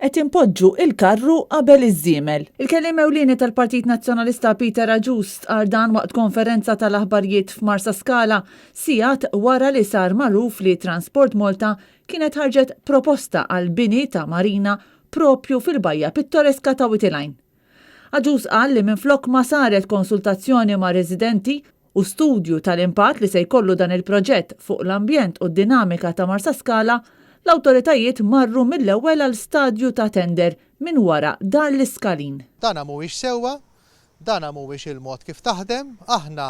Qed inpoġġu il-karru qabel iż-żiemel. Il-kelliem ewlieni tal-Partit Nazzjonalista Peter Agius stqarr dan waqt konferenza tal-aħbarijiet f'Marsaskala sigħat wara li sar magħruf li Transport Malta kienet ħarġet proposta għall-bini ta' marina proprju fil-bajja pittoreska ta' Wied il-Għajn. Agius qal li minflok ma saret konsultazzjoni ma' residenti u studju tal-impatt li se jkollu dan il-proġett fuq l-ambjent u d-dinamika ta' Marsaskala, l-awtoritajiet marru mill-ewwel għal stadju ta' tender minn wara Dar l-Iskalin. Dana mhuwiex sewwa, dana mhuwiex il-mod kif taħdem. Aħna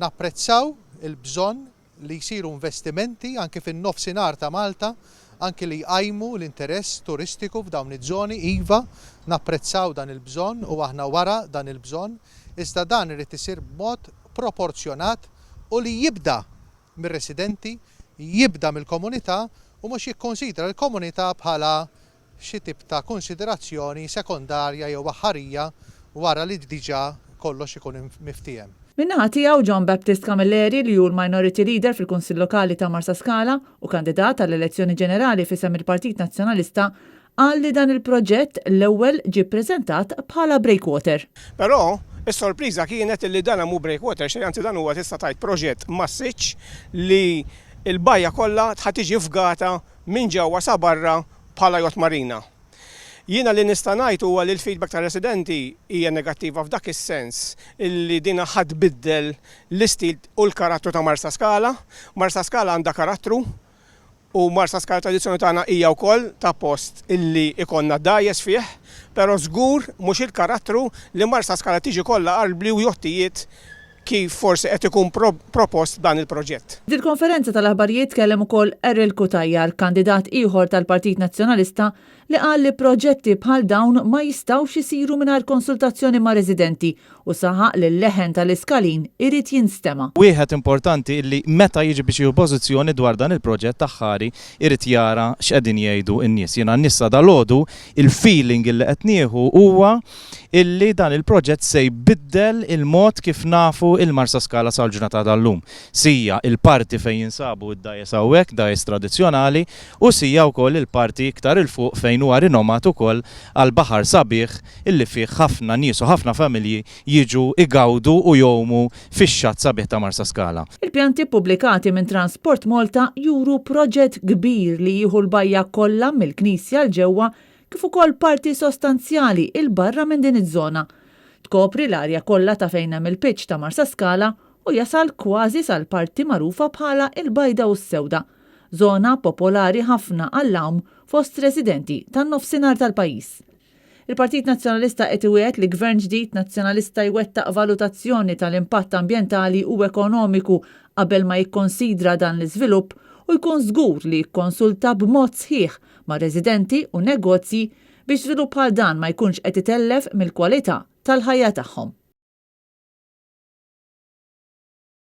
napprezzaw il-bżonn li jsiru investimenti anki fin-nofsinhar ta' Malta, anki li jqajmu l-interess turistiku f'dawn iż-żoni, iva, napprezzaw dan il-bżonn u aħna wara dan il-bżonn, iżda dan irid isir b'mod proporzjonat u li jibda mir-residenti, jibda mill-komunità u mhux jikkunsidra l-komunità bħala xi tip ta' kunsiderazzjoni sekondarja jew aħħarija wara li diġà kollox ikun miftiehem. Min-naħa tiegħu, John Baptist Camilleri, li hu l-Minority Leader fil-Kunsill Lokali ta' Marsaskala u kandidat għall-elezzjoni ġenerali f'isem il-Partit Nazzjonalista, qal li dan il-proġett l-ewwel ġie ppreżentat bħala breakwater. Però, is-sorpriża kienet illi dan mhu breakwater xejn, anzi dan huwa tista' tgħid proġett massiċċ li l-bajja kollha ħa tiġi fgata minn ġewwa sa barra bħala yacht marina. Jiena li nista' ngħid huwa li l-feedback tar-residenti hija negattiva f'dak is-sens li dina ħa tbiddel l-istil u l-karattru ta' Marsaskala. Marsaskala għandha karattru u Marsaskala tradizzjoni tagħna hija wkoll ta' post illi ikollna dgħajjes fih, però żgur mhux il-karattru li Marsaskala tiġi kollha arbli u jottijiet kif forsi qed ikun propost dan il-proġett. Fil-konferenza tal-aħbarijiet tkellem ukoll Errol Cutajar, kandidat ieħor tal-Partit Nazzjonalista li qal li proġetti bħal dawn ma jistgħux isiru mingħajr konsultazzjoni mar-residenti u saħaq li l-leħen tal-Iskalin irid jinstema'. Wieħed importanti illi meta jiġi biex jieħu pożizzjoni dwar dan il-proġett aħħari irid jara x'qegħdin jgħidu n-nies. Jiena n-nies sa dalgħodu il-feeling illi qed nieħu huwa illi dan il-proġett se jbiddel il-mod kif nafu il-Marsaskala sal-ġurnata tal-lum, sija il-parti fejn jinsabu d-dgħajjes hawnhekk, dgħajjes tradizzjonali, u sija wkoll il-parti iktar 'il fuq fejn huwa rinomat ukoll għall-baħar sabiħ illi fih ħafna nies u ħafna familji jiġu jgawdu u jgħumu fix-xatt sabiħ ta' Marsaskala. Il-pjanti ppubblikati minn Transport Malta juru proġett kbir li jieħu l-bajja kollha mill-Knisja 'l ġewwa kif ukoll parti sostanzjali 'il barra minn din iż-żona. Tkopri l-arja kollha ta' fejn hemm il-pitch ta' Marsaskala u jasal kważi sal-parti magħrufa bħala il-Bajda u s-Sewda, żona popolari ħafna għall-għawm fost residenti tan-Nofsinhar tal-pajjiż. Il-Partit Nazzjonalista qed iwiegħed li Gvern ġdid Nazzjonalista jwettaq valutazzjoni tal-impatt ambjentali u ekonomiku qabel ma jikkonsidra dan l-iżvilupp u jkun żgur li jikkonsulta b'mod sħiħ ma' residenti u negozji biex żvilupp bħal dan ma jkunx qed itellef mill-kwalità tal-ħajja tagħhom.